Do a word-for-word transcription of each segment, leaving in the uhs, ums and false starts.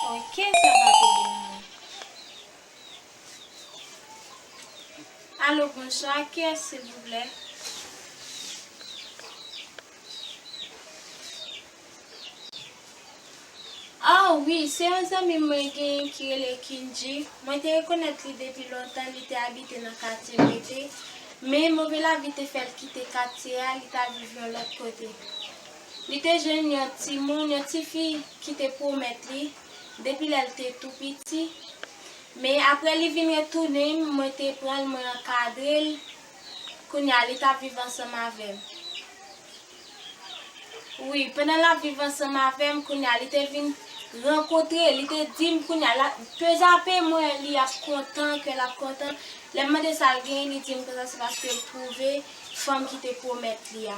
Kiyès la k ap rele m nan? Alo, bonswa, kiyès, silvouplè? Oh, wi, se yon zanmi mwen genyen ki rele Kindji. Mwen te rekonèt li depi lontan, li te abite nan katye m rete. Men move lavi te fè l kite katye a, li t al viv yon lòt kote. Li te jwenn yon timoun, yon tifi ki te pwomèt li depi lè l te tou piti. Men apre li vin retounen, mwen te pran l, mwen ankadre l. Kounye a, li t ap viv ansanm avè m. Wi, pandan l ap viv ansanm avè m, kounye a, li te vin rankontre, li te di m, kounye a, la, pezape mwen, li ap kontan, kè l ap kontan. Lè m mande sa l genyen, li di m konsa se paske l twouve fanm ki te pwomèt li a.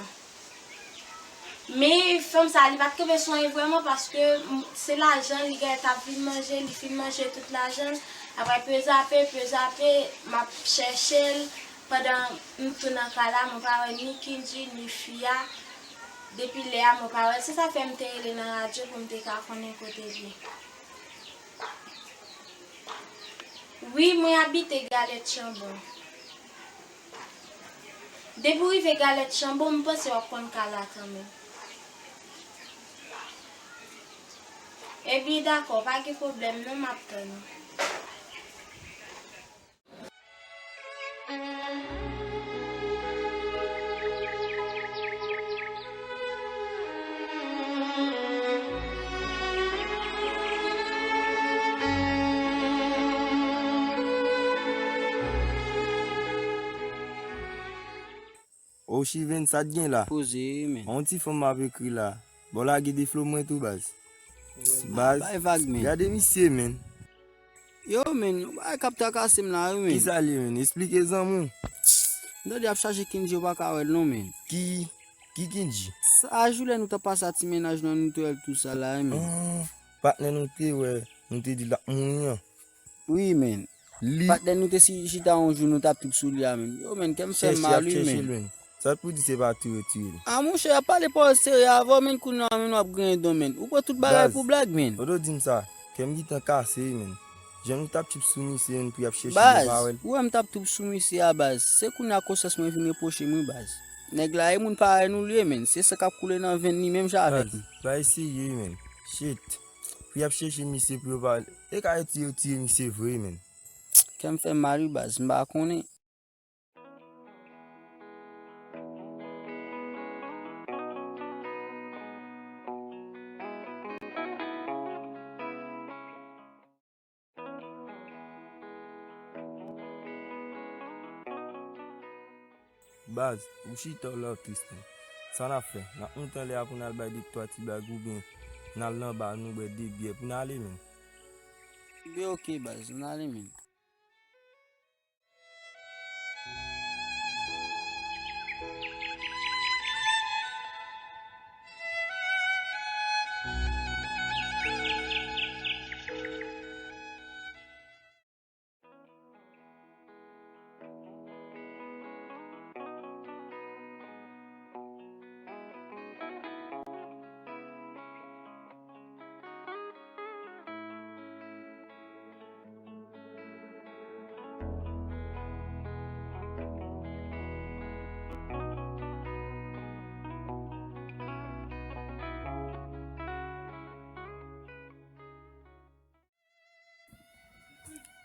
Men fanm sa, li pa t kenbe swen vrèman paske m, se lajan li genyen t ap vin manje, li fin manje tout lajan l. Apre pezape, pezape, m ap chèche l. Pandan m tou nan kay la, mwen pa wè ni Kindji, ni fi a. Depi lè a, mwen pa wè l. Se sa fè m te rele nan radyo pou m te ka konnen kote l ye. Wi, mwen abite Galèt Chanbon. Depi w rive Galèt Chanbon, m panse w ap konn kay la kanmenm. Ebyen, dakò, pa gen pwoblèm non, m ap tann ou. O Chiven, sa t gen la? Poze, wi, men. On ti fanm m ap ekri la. Bon, lage de flo mwen tou, baz. Baz, bay vag, men. Gade misye, men. Yo, men, yon bagay k ap trakase m la, wi, men. Kisa l ye, men? Esplike zanmi w. M tande y ap chache Kindji, yo pa ka wè l non, men. Ki, ki Kindji? Sa jou lè nou t ap pase a ti mennaj nou an, nou te wè l tou sa la, wi, men. Ah, patnè nou te wè, nou te di l ap mouri an. Wi, men. Li. Patnè nou te si, chita yon jou, nou t ap trip sou li a, men. Yo, men, kè m fè mal, wi, men. Chèche, y ap chèche l, men. Sa pou di se pa tou yo tiye l. A monchè, y ap pale pawòl serye avè w, men, kounye a, men, w ap griyen dan, men. Ou pran tout bagay pou blag, men. Baz, ou do di m sa. Kè m gentan kase, wi, men. Jan nou t ap trip sou misye, men, pou y ap chèche, nou pa wè l. Baz, ou wè m t ap trip sou misye a, baz. Se kounye a konsyans mwen vin repwoche m, wi, baz. Nèg la, e moun parèy nou li ye, men. Se san k ap koule nan venn li, menm jan avèk nou. Baz, pa eseye, wi, men. Shit. Pou y ap chèche misye, pou yo pa wè l. E ka yo tiye, yo tiye misye vre, men. Kè m fè m mal, wi, baz. M pa konnen. Baz, ou chita w la, w tris, men. Sa n ap fè? N ap monte anlè a pou n al bay de twa ti blag oubyen n al nan ba nou bwè de byè pou n ale, men. Ebyen, oke, baz, n ale, men.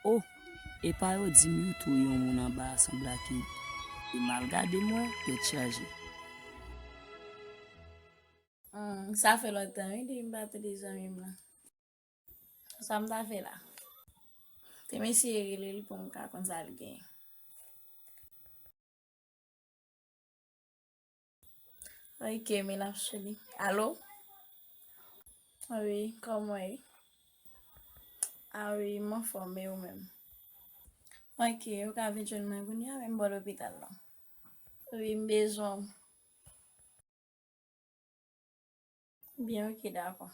Oh, epa yo di m yo touye yon moun anba a, sanble ki e mal gade m wè, tèt chaje. Hmm, sa fè lontan, wi, depi m pa tande zanmi m lan. Sa m ta fè la? Te m eseye rele l pou m ka konn sa l genyen. Ok, men l ap sone. Alo? Wi, kòman w ye? A wi, m anfòm, e ou menm? Ok, ou ka vin jwenn mwen kounye a, men m bò lopital la. Wi, m bezwen w. Byen, ok, dakò.